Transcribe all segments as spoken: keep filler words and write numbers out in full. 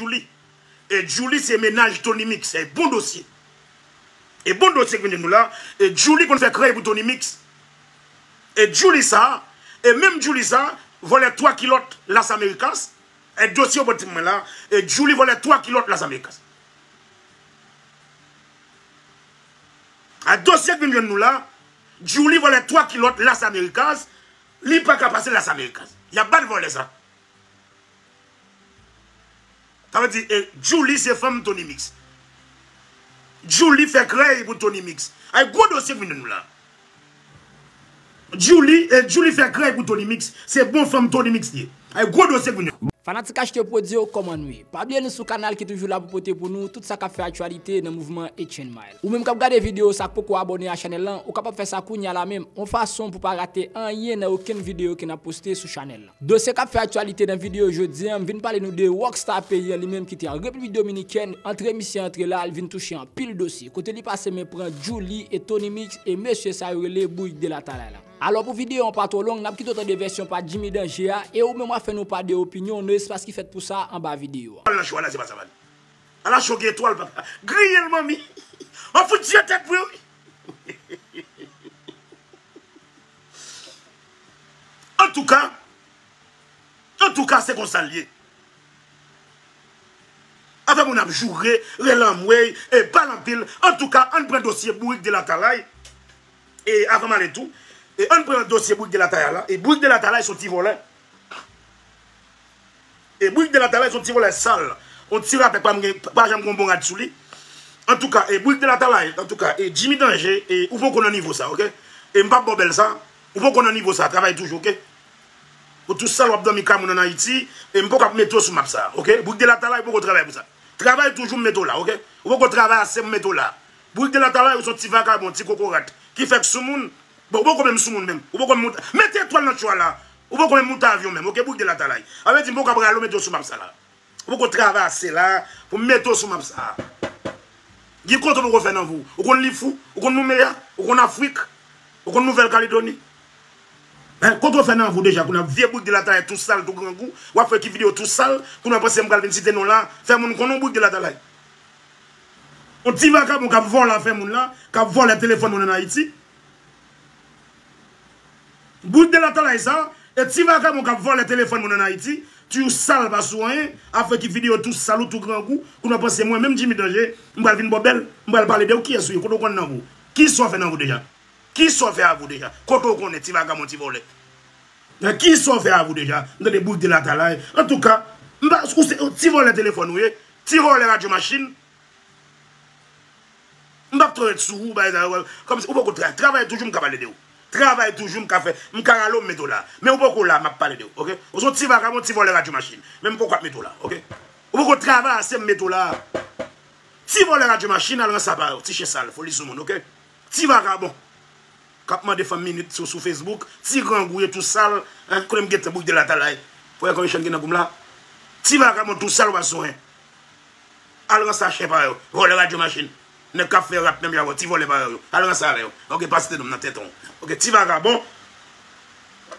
Djouly. E Djouly se mennaj Tony Mix. E bon dosye. E bon dosye ki vin jwenn nou la. E Djouly konn fè krèy pou Tony Mix. E Djouly sa, e menm Djouly sa, vòlè twa kilòt Las Americas. E dosye yo bò tim mwen la. E Djouly vòlè twa kilòt Las Americas. A dosye ki vin jwenn nou la, Djouly vòlè twa kilòt Las Americas, li pa ka pase Las Americas. Y ap bat vòlè sa. Sa vle di, e, Djouly se fanm Tony Mix. Djouly fè krèy pou Tony Mix. Ay gwo dosye ki vin jwenn nou la. Djouly, e, Djouly fè krèy pou Tony Mix. Se bon fanm Tony Mix li ye. Ay gwo dosye ki vin jwenn nou. Fanatik H T Prodz yo, kòman nou ye? Pa bliye nou sou kanal ki toujou la pou pote pou nou tout sa k ap fè aktyalite nan mouvman eight Chain Mile. Ou menm k ap gade videyo sa k poko abòne a chanèl lan, ou kapab fè sa kounye a la menm, yon fason pou pa rate anyen nan okenn videyo ke n ap poste sou chanèl lan. Dosye k ap fè aktyalite nan videyo jodi a, m vin pale nou de rockstar peyi a li menm ki te an Repiblik Dominikèn, antre misye antre la, li vin touche anpil dosye. Kote li pase men pran Djouly e Tony Mix e mesye sa yo rele Bourik de la Talay la. Alò pou videyo an pa twò long, n ap kite w tande vèsyon pa Jimmy Danger a, e ou menm w ap fè nou pa de opinyon w nan espas ki fèt pou sa anba videyo a. Al nan cho a la, se pa sa, man. Ala cho gen etwal, papa. Griye l, manmi. An fout tiye tèt pou yo, wi. Antouka, antouka, se konsa l ye. Afè moun ap joure, rele anmwey, e pale anpil. Antouka, ann pran dosye Bourik de la Talay. E avan m ale tou, e ann pran dosye Bourik de la Talay la. E Bourik de la Talay se yon ti vòlè. E Bourik de la Talay se yon ti vòlè sal. Yon ti rapè k pa, pa janm gen yon bon rad sou li. Antouka, e Bourik de la Talay, antouka, e Jimmy Danger, e ou poko nan nivo sa, oke? E m p ap ba w bèl sa, ou poko nan nivo sa, travay toujou, oke? Ou tou sal w ap dòmi kay moun ann Ayiti, e m poko ap mete w sou map sa, oke? Bourik de la Talay, ou poko travay pou sa. Travay toujou m mete w la, oke? Ou poko travay ase m mete w la. Bourik de la Talay, ou se yon ti vagabon, ti kokorat, ki fèk sou moun. Bon, ou poko menm sou moun menm. Ou poko menm moute. Mete etwal nan cho a la. Ou poko menm moute avyon menm, oke, Bourik de la Talay. A vle di m poko ap rale w mete w sou map sa la. Ou poko travay ase la pou m mete w sou map sa. Gen kote ou poko fè nan vi w. Ou konn Lifou, ou konn Noumeya, ou konn Afrik, ou konn Nouvèl Kaledoni. Hein, kote ou fè nan vi w deja, kounye a vye Bourik de la Talay tou sal, tou grangou, w ap fè ki videyo tou sal, kounye a panse m pral vin site non la, fè moun konnen w Bourik de la Talay. Yon ti vagabon k ap vòlè afè moun la, k ap vòlè telefòn moun ann Ayiti. Bourik de la Talay sa, e ti vagabon k ap vòlè telefòn moun ann Ayiti, ti ou sal pa sou anyen, ap fè ki videyo tou sal ou tou grangou, kounye a panse mwen menm Jimmy Danger, m pral vin ba w bèl, m pral pale de ou, kiyès ou ye, kote w konn nan vi w? Kisa w fè nan vi w deja? Kisa w fè a vi w deja? Kote w konnen ti vagabon ti vòlè? Nan kisa w fè a vi w deja? M tande Bourik de la Talay. Antouka, m pa, ou se ti vòlè telefòn ou ye, ti vòlè radyo machin. M p ap twò ret sou ou, bagay sa yo, kòmsi ou poko tra-, travay toujou m ka pale de ou. Travay toujou m ka fè, m ka rale w m mete w la. Men ou poko la, m ap pale de ou, oke? Ou se yon ti vagabon, ti vòlè radyo machin. Men m poko ap mete w la, oke? Ou poko travay ase m mete w la. Ti vòlè radyo machin, al ranse apa yo, ti chen sal, foli sou moun, oke? Ti vagabon k ap mande fanm minit sou, sou Facebook, ti grangou ye tou sal, hein, konnen m gentan Bourik de la Talay. Pou wè konbyen chenn gen nan kou m la. Ti vagabon tou sal ou pa sou anyen. Al ranse a chen pa yo, vòlè radyo machin. Nèg k ap fè rap menm jan avè w, ti vòlè pa yo. Al ranse avè yo. Oke, pa site non m nan tèt ou. Oke, ti vagabon.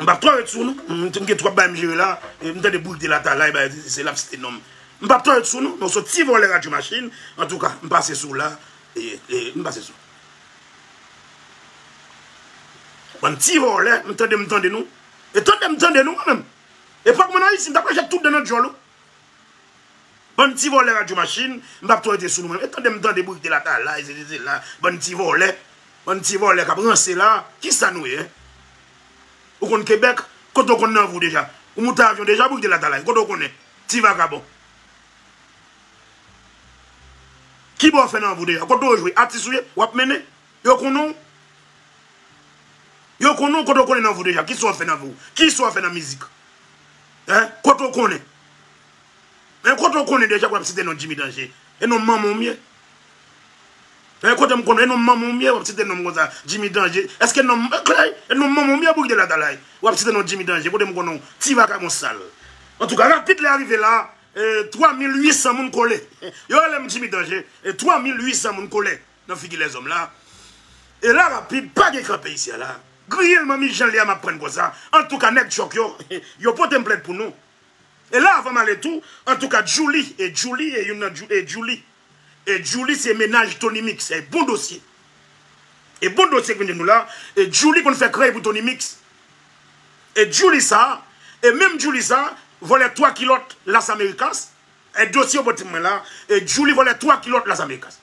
M p ap twò ret sou nou. M, m gen twòp bagay m jere la. E m tande Bourik de la Talay, bay, se l ap site non m. M p ap twò ret sou nou, men w se ti vòlè radyo machin. Antouka, m pase sou la. E, e, m pase sou. Bann ti vòlè, m tande, m tande nou. E tande, m tande nou, mwen menm. Epòk mwen ann Ayiti, m t ap rache tout dan nan djòl ou. Bann ti vòlè radyo machin, m p ap twò rete sou nou menm. E tande m tande Bourik de la Talay, se, se, se la. Bann ti vòlè. Bann ti vòlè k ap ranse la. Kisa nou ye, en? Ou konn Kebèk? Kote w konn nan vi w deja? Ou moute avyon deja, Bourik de la Talay? Kote w konnen? Ti vagabon. Ki bò w fè nan vi w deja? Kote w jwe? Atis ou ye? W ap mennen? Yo konnen w? Yo konnen w, kote w konnen nan vi w deja? Kisa w fè nan vi w? Kisa w fè nan mizik? Hein? Kote w konnen? Men kote w konnen deja pou w ap site non Jimmy Danger? E non manman w m ye? Men kote m konnen, e non manman w m ye, w ap site non m konsa, Jimmy Danger? Èske non m, e non manman w m ye, Bourik de la Talay? W ap site non Jimmy Danger, kote m konnen w? Ti vagabon sal. Antouka, rapid lè a rive la, e, twa mil uit san moun kole. Yo rele m Jimmy Danger, e, twa mil uit san moun kole nan figi lèzòm la. E la rapid, pa gen kanpe isi a la. Griye l manmi jan l ye a m ap prann konsa. Antouka, nèg tchòk yo, yo pote m plent pou nou. E la, avan m ale tou, antouka, Djouly, e Djouly, e youn nan Djou-, e Djouly. E Djouly se mennaj Tony Mix, e bon dosye. E bon dosye k vin jwenn nou la, e Djouly konn fè krèy pou Tony Mix. E Djouly sa, e menm Djouly sa, vòlè twa kilòt Las Americas, e dosye yo pote mwen la, e Djouly vòlè twa kilòt Las Americas.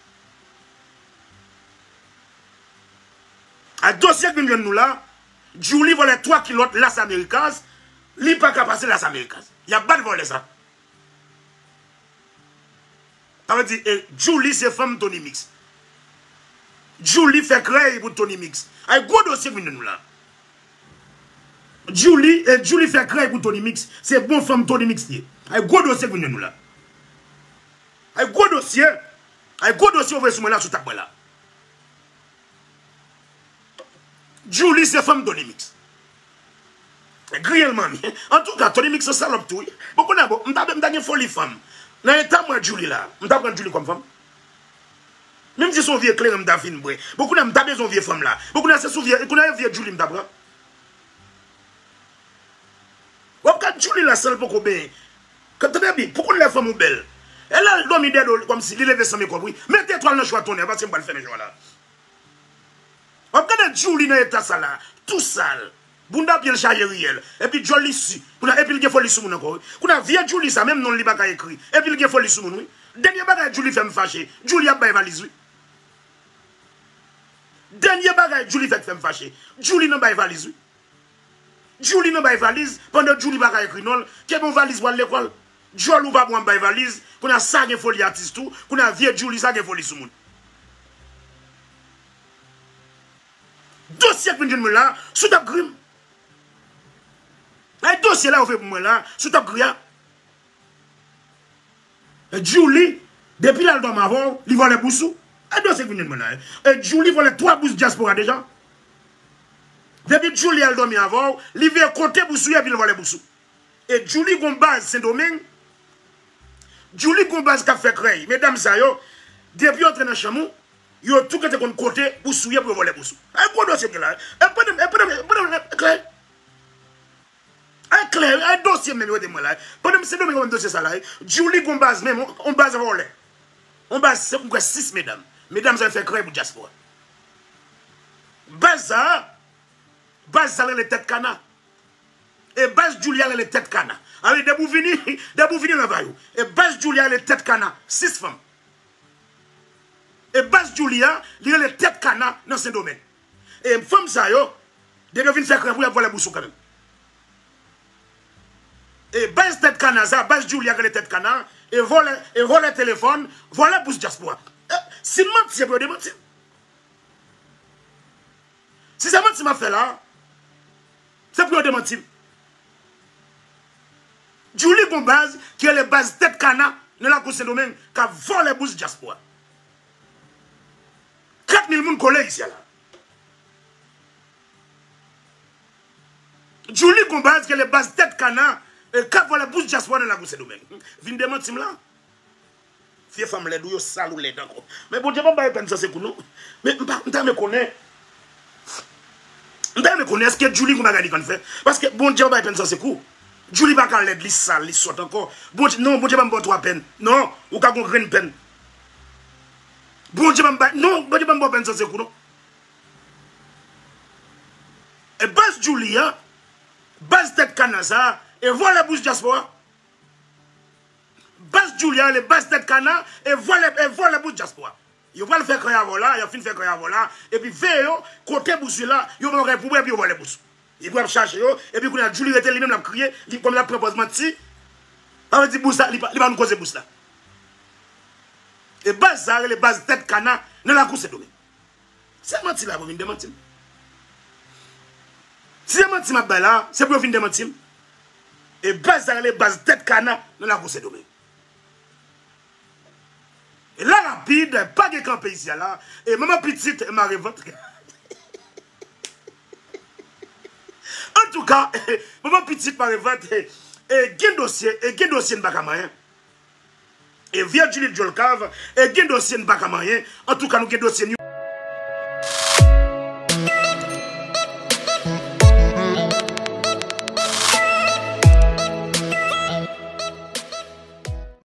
A dosye k vin jwenn nou la, Djouly vòlè twa kilòt Las Americas, li pa ka pase Las Americas. Y ap bat vòlè sa. Sa vle di, e, Djouly se fanm Tony Mix. Djouly fè krèy pou Tony Mix. Ay gwo dosye k vin jwenn nou la. Djouly, e, Djouly fè krèy pou Tony Mix. Se bon fanm Tony Mix li ye. Ay gwo dosye k vin jwenn nou la. Ay gwo dosye. Ay gwo dosye ou voye sou mwen la, sou tab mwen la. Djouly se fanm Tony Mix. Griyen l manmi. Antouka, Tony Mix se salòp tou wi. Bon, kounye a, bon, m ta, m ta gen foli fanm. Nan eta m wè Djouly la, m ta pran Djouly kòm fanm. Menm si se yon vye kleren m ta fin bwè. Bon, kounye a, m ta bezwen yon vye fanm la. Bon, kounye a, se sou vye, kounye a, vye Djouly m ta pran. W ap gad Djouly la san l poko benyen. Tande byen, pou konn lè fanm ou bèl. E lè l dòmi dèyè do l kòmsi li leve san mekòp wi. Mete etwal nan chwa tonnè, paske m pral fèmen chwa la. W ap gade Djouly nan eta sa la, tou sal. Bounda pye l chaje riyèl. Epi djòl li si. Kounye a, epi l gen foli sou moun ankò wi. Kounye a, vye Djouly sa, menm non l li pa ka ekri. Epi l gen foli sou moun wi. Dènye bagay Djouly fè m fache. Djouly ap bay valiz wi. Dènye bagay Djouly fè k fè m fache. Djouly nan bay valiz wi. Djouly nan bay valiz, pandan Djouly pa ka ekri non l, kenbe yon valiz pral lekòl. Djòl ou pa bon ap bay valiz, kounye a sa gen foli atis tou, kounye a vye Djouly sa gen foli sou moun. Dosye k vin jwenn mwen la, sou tap gri m. Ay dosye la yo fè pou mwen la, sou tap gri a. E Djouly, depi l al dòmi avè w, li vòlè bous ou. E dosye k vin jwenn mwen la. E Djouly vòlè twa bous dyaspora deja. Depi Djouly al dòmi avè w, li veye konte bous ou epi l vòlè bous ou. E Djouly gon baz Sendomeng. Djouly gon baz k ap fè krèy. Medam sa yo, depi yo antre nan chanm ou, yo tou gentan konn kote bous ou ye pou yo vòlè bous ou. E gwo dosye m gen la. E pandan, e pandan, e pandan, e klè. Ay klè, ay dosye menm yo te mwen la. Pandan m Sendomeng mwen dosye sa la, Djouly gon baz menm, on, on baz vòlè. On baz, se m kwè sis medam. Medam sa yo fè krèy pou dyaspora. Baz sa, baz sa rele tèt kana. E baz Djouly a rele tèt kana. Awi, depi w vini, depi w vini nan vay ou. E baz Djouly a rele tèt kana, sis fanm. E baz Djouly a, li rele tèt kana nan Sendomeng. E fanm sa yo, depi yo vin fè krèy pou y ap vòlè bous ou kanmenm. E baz tèt kana sa, baz Djouly a k rele tèt kana, e vòlè, e vòlè telefòn, vòlè bous dyaspora. E, si m manti, se pou yo demanti m. Si se manti m ap fè la, se pou yo demanti m. Djouly gon baz ki rele baz tèt kana nan lakou Sendomeng k ap vòlè bous dyaspora. Kat mil moun kole isi a la. Djouly gon baz ki rele baz tèt kana, e, k ap vòlè bous dyaspora nan lakou Sendomeng. Vin demanti m la. Vye fanm lèd ou yo sal ou lèd ankò. Men Bondye pa bay pèn san sekou non. Men m pa, m ta renmen konnen. M ta renmen konnen èske Djouly gon bagay li konn fè. Paske Bondye pa bay pèn san sekou. Djouly pa ka lèd, li sal, li sòt ankò. Bondye, non, Bondye pa m ba w twa pèn. Non, ou ka gon grenn pèn. Bondye pa m bay, non, Bondye pa m ba w pèn san sekou non. E baz Djouly a, baz tèt kana sa, e vòlè bous dyaspora. Baz Djouly a rele baz tèt kana, e vòlè, e vòlè bous dyaspora. Yo pral fè krèy avè w la, y ap fin fè krèy avè w la, epi veye yo, kote bous ou la, yo ba w bagay pou bwè, epi yo vòlè bous ou. Epi w ap chache yo, epi kounye a Djouly rete li menm l ap kriye, li kòm l ap pran pòz manti. Sa vle di bous la, li pa, li pa konn koze bous la. E baz sa rele baz tèt kana nan lakou Sendomeng. Se manti la pou vin demanti m. Si se manti m ap bay la, se pou yo vin demanti m. E baz sa rele baz tèt kana nan lakou Sendomeng. E la rapid, pa gen kanpe isi a la. E manman pitit mare vant. Antouka, manman pitit mare vant. E gen dosye, e gen dosye n pa ka manyen. E vye Djouly djòl kav, e gen dosye n pa ka manyen. Antouka, nou gen dosye n yo.